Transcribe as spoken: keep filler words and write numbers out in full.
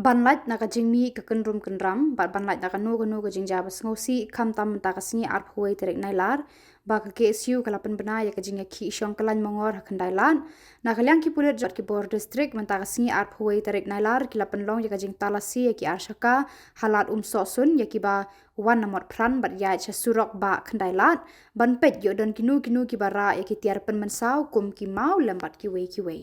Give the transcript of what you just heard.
Ban lait na ka jingmih ka kynrum kynram bad ban lait na kano kano ka jingjia ba sngewsih, khamtam mynta ka sngi arphew wei tarik Nailar, ba ka K S U ka la pynbna ïa ka jingïakhih shong kyllain mongor ha Khyndailad. Na ka liang ki pulit jong ki bor district, mynta ka sngi arphew wei tarik Nailar ki la pynlong ïa ka jingtalasi ïa ki ar shaka ha Lad Umsohsun, ïa kiba wan na Motphran bad ïaid sha surok ba Khyndailad, ban peit ïoh don kino kino kiba rah ïa ki tiar pynmynsaw kum ki maw lem bad kiwei kiwei.